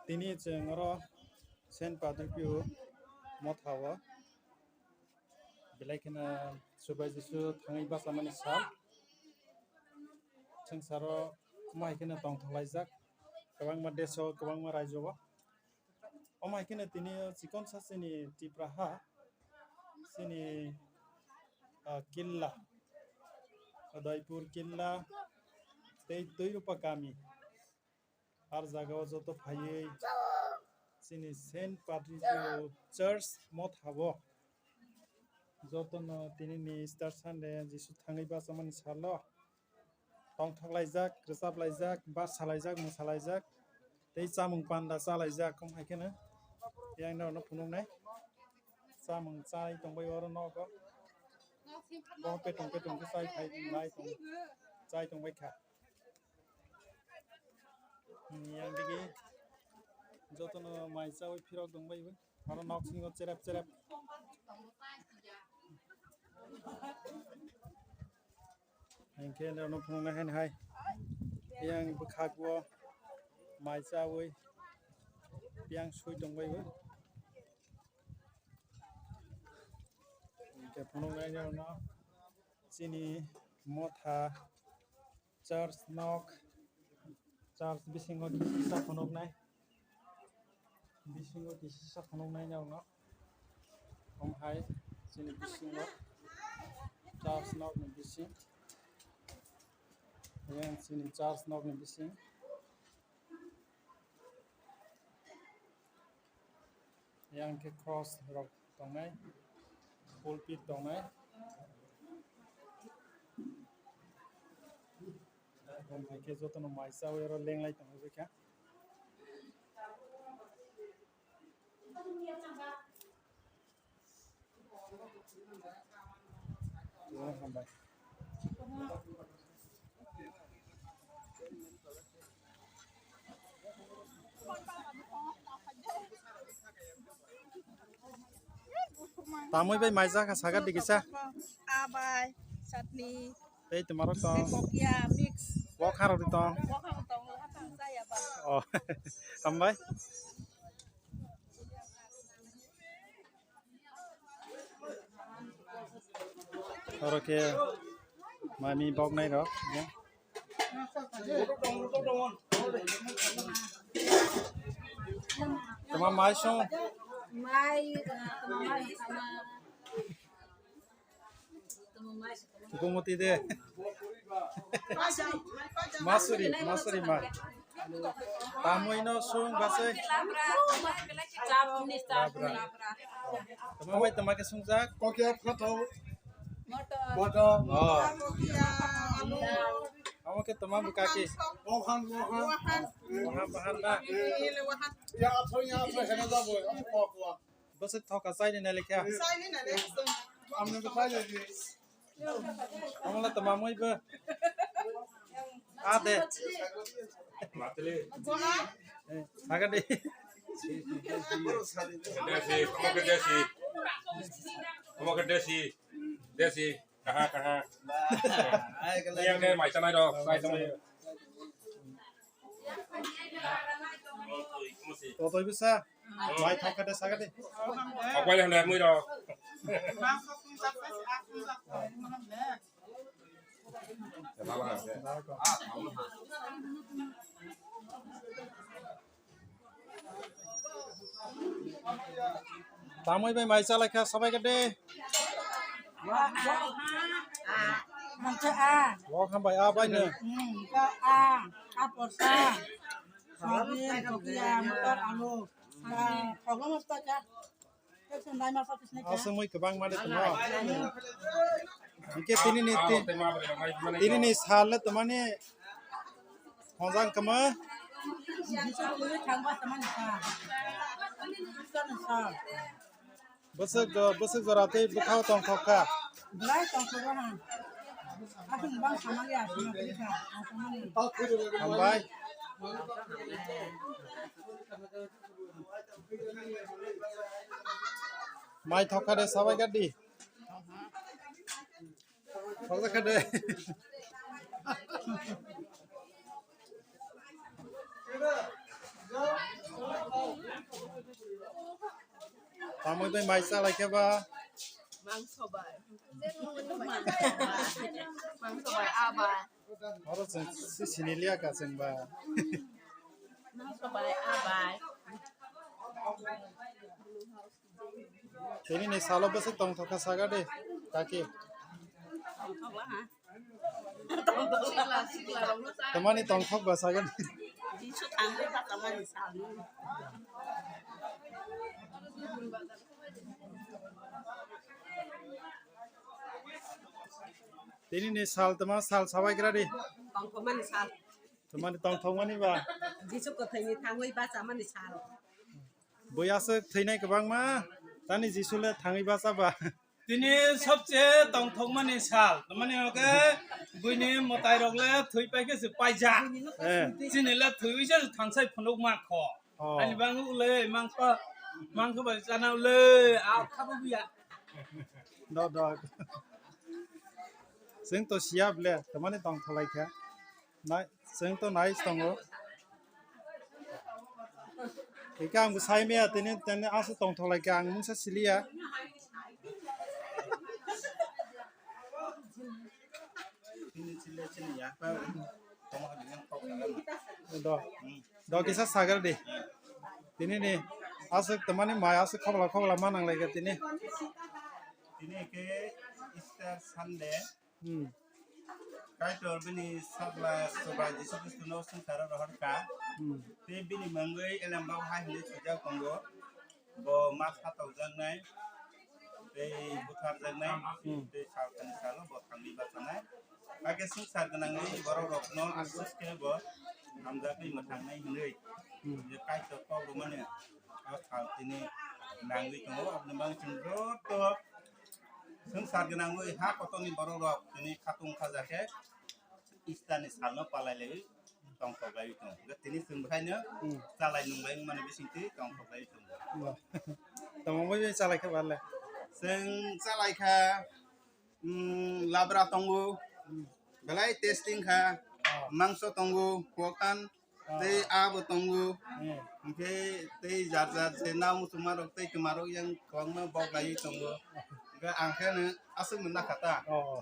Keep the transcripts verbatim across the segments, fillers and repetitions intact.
Tini chwng oro Saint Patrick Pio motha o belai kheno Chubai Jisu thangwi bachamani sal. Swngcharo omo hai kheno tongthok laijak kwbangma desh o, kwbangma rajyo o. Omo hai kheno tini o chikon sa chini Tipra ha, chini, ah, Killa, Udaipur Killa tei Twirupa kami. Ar jaga o joto phaiwi chini Saint Patrick Church motha o jotono tini ni Easter Sunday Jisu thangwi bachamani salo tongthok laijak, rwchap laijak, barsa laijak, mwsa laijak tei chamung panda cha laijak. Omo hai kheno yang norokno phunuknai chamung chai tongbai oro nogo. Bo petong petong khe chai khai nai tong, chai tongbai kha. Hmm, yang digi jotono mai chawi phirok dongbai bo. Oro nok singo cherep cherep. Hinkhe norokno phunuknai hai hai. Yang bwkhak bo mai chawi yang sui tongbai bo. Hinkhe phunuknai norokno chini motha church nok, church bisingo kisa phunuknai, bisingo kisa phunuknai norokno. Omo hai chini bisingo church nok ni bising, yang chini church nok ni bising. Yang khe cross rok tongnai, pulpit tongnai. Hai khe jotono mai chawi oro lenglai tongwi kha. Tamwi bai mai jakha saga dikisa. Abai, chutney. Tei tomorok tong. Tei kokya mix. Wok harok di tong. Wok harok tong, hatang saya ba. Oh, hambai. Oro khe mami boknai rok, ya. Tama mai song. Mai, tama mai, tama. Gumoti de. Masuri, masuri ma. Tamoi no sung basai. Labra. Tama mai tama ke sungjak. Kokya photo. Motor. Oh. Amo ke tama buka ke. Wahan, wahan. Wahan, wahan na. Ya, atho ya, atho hena jabo. Atho kwa kwa. Bwswk thoka chaini nai lekha. Chaini nai lekha. Amni bo chaini di. Amla tama moi bo. A de. Matli. Eh, saga de. Desi, omo ke desi. Omo ke desi. Desi. Kaha, kaha. Yang ne mai sanai rok, mai sanai. Totoi bisa. Mai thok kade sagade. Akwai le mui rok. Tamoi bai mai chalai kha sabai kade. Mangsa a. Wok hambai a bai no. Hmm, ka a. A porsa. Soyabin, kokya, motor, alu. Ka, problem hosta kya? Aswk mui kwbangma de tongmo. Hwnkhe tini ni ti-, tini ni sal le tongmani hojang kwma. Bwswk jo-, bwswk jora tei bwkhao tongthok kha. Hambai. Mai thok kha de sabai gadi. Thok kha de. Tamo tei mai chalai khe ba? Mangso bai. Mangso bai, a bai. Oro chwng si sini liya ka chwng ba. Mangso bai, a bai. Tini ni salo bwswk tongthok kha saga de, kaki. Tongthok la ha. Tongthok sikla, sikla rok no sa. Tamani tongthok ba saga de. Jisu thangwi ba tamani sal no. Tini ni sal tama sal sabai kira di. Tongthok mani sal. Tamani tongthok mani ba. Jisu kwthwi ni thangwi ba chamani sal. Bui aswk thwinai kwbangma, tani Jisu le thangwi bacha ba. Tini sobse tongthokmani sal, tamani hwnkhe buini mwtai rok le thwi pai khe se paijak. Eh. Chini le thwi wisa se thangsai phunuk ma kho. Oh. Ani bang ule mangkho, mangkho bai chana ule, a khabo biya. Do, do. Chwng to siya ble, tamani tongtholai kha. Nai, chwng to nai tongo. Ika ang sai maya tini, tini asu tongtholai kha, ang mungsa siliya. Tini chile chini ya pa, tongtholai yang kok. Do. Hmm. Do kisa sagar di. Tini ni aswk tamani mai aswk khobla khobla ma nang lai kha tini. Tini ke Easter Sunday. Hmm. Kaitor bini sakla Chuba Jisu Khristo no swngcharo rohor kha. Hmm. Tei bini mungwi elembao hai hwnwi swijak tongo. Bo ma satokjaknai, tei butharjaknai, hmm, tei salthani salo bo thangwi bachanai. Hakhe swngchar gwnangwi borok rokno aswk khe bo hamjakwi mwthangnai hwnwi, hmm, je Kaitor kok rwmani o sal tini nangwi tongo. Aboni bagwi chwng joto swngchar gwnangwi ha kotorni borok rok tini khatung khaja khe Easter ni salno palai laiwi tongthok laiwi tongo. Hwnkhe tini chwng bwkhaino, hmm, chalai nunglai wngmani bisingtwi tongthok laiwi tongo. Bo. Tamo bai bai chalai kha ba le? Chwng chalai kha, mm, labra tongo, hmm, belai tasting kha, oh, mangso tongo, koktan, ah, tei abo tongo. Hmm. Hwnkhe tei jar jar je nao muchungmarok tei kwmarok yang kwbangma bok laiwi tongo. Hwnkhe ang khe no aswk no nakha ta. Oh.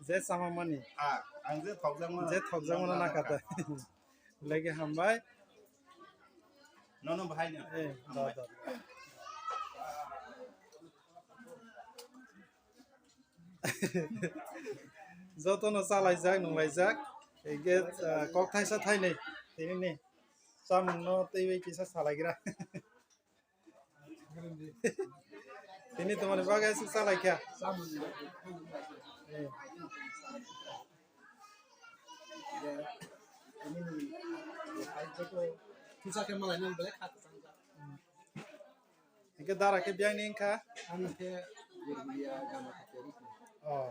Je sama mani. Ah, ang je thokjakma. Je thokjakma no nakha ta. Lagi hambai. Nono bahai no. Eh, do, hambai, do. Jotono chalaijak, nunglaijak. Ege, ah, kok thaisa thainwi tini ni chamungno teiwi kisa salaigra. Tini tomoni bagwi aswk chalaikha. Eh. Kisa khe malai nang belai kha kwchang jak. Hingke dara khe biyang ni wngkha? Ani khe Gurgulia gama khatiyari khe. Oh,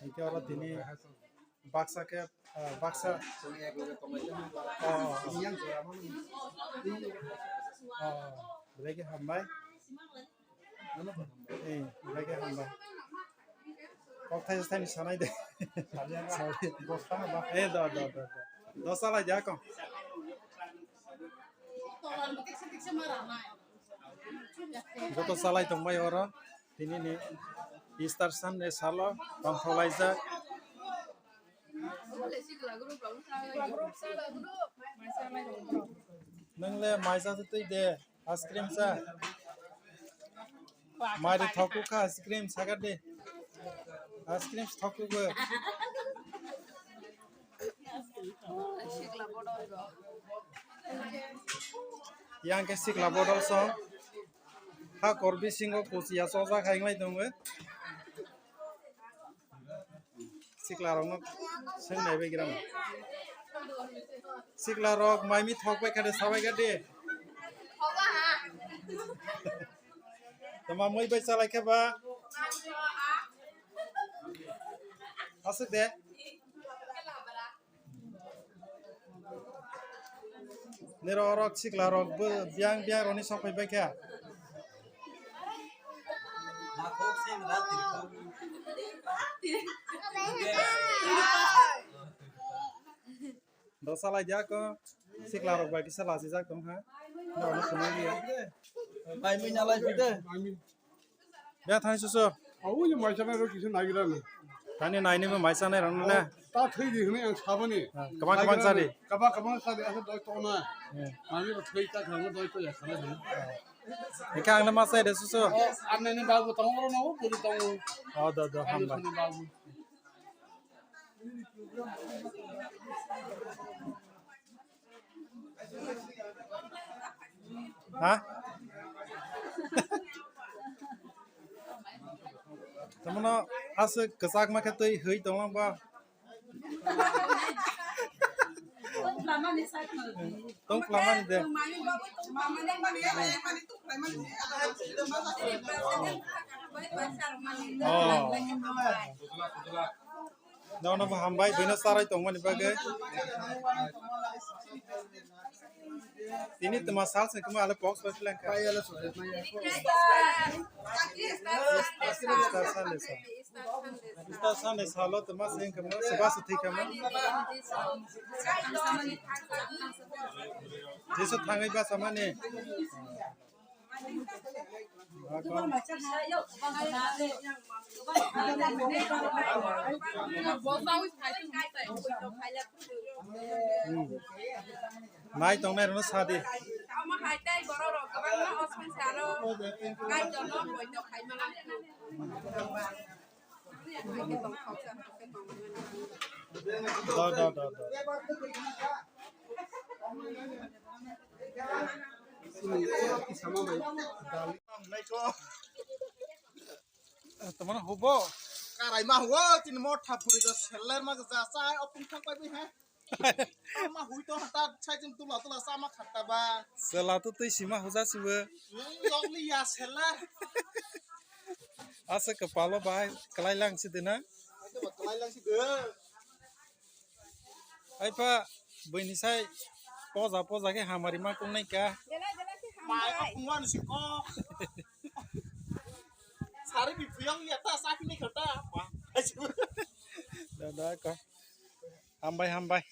hingke oro tini baksa khe, ah, baksa. Chwng ek loge tonglaijak nang ba. Oh. Chini yang jora mani. Oh, belai khe hambai. Nono bo hambai. Eh, belai khe hambai. Kok thaisa thaini sanai de. Sorry. Dos taka ba? Eh, do, do, do, do. Dos salai de akon. Joto salai tongbai oro. Tini ni Easter Sunday salo tongtholaijak. Nwng le maisa se twi de, ice cream cha. Mari thokuk kha ice cream sagar de. Ice cream thokuk bo. Yang ke sikla bodol song. Ha kor bisingo kuchiya chojak hai wngwi tongo. Sikla rokno seng nai bai gram. Sikla rok mai mi thok bai kha de, sabai kha de. Tama mui bai chalai khe ba. Aswk de. Nirok orok sikla rok bo biyang biyang roni sok phai bai kha. Dosa lai dia ko. Sikla rok bai kisa lachijak tong ha. Norok no khwnai liya. Bai mui nalai pide. Be thani susu. Awi ni mai chana ro kisa nai gira na. Thani nai ni mai chana rang na. Ta thwi di hwnwi ang sabani. Kabang kabang sadi. Kabang kabang sadi asa doi to na. Mami ro thwi ta khang doi to ya khana. Hingke ang le ma sai de susu. Anne ni babu tong ro no buri tong. Oh do do hambai. Ha? Tamono aswk kwchak ma khe twi hwi tonglang ba. Tong plamani de. Oh. Nono bo hambai, bino sarai tongmani bagwi. Tini tuma sal se kuma ale box bai lengkha. Easter Sunday sa. Easter Sunday salo tuma se kuma se bas thik kama. Jesu thangai bas amani. Nai tongnai rwno sadi. Da, da, da, da. Tamana hubo. Karai ma hubo, tini motha puri da seller ma ja chai, opung thang pai bi he. Ma hui to hata chai jing tula tula sama khata ba. Sela to tei sima huja sibo. Logli ya seller. Asa kapalo bai kalai lang si dina. Kalai lang si de. Ai pa, buini sai poja poja khe hamari ma kungnai ka. Belai belai khe hambai. Mai ko kungwan si ko. Sari bi puyang ya ta sakni khata. Da, da, ka. Hambai, hambai.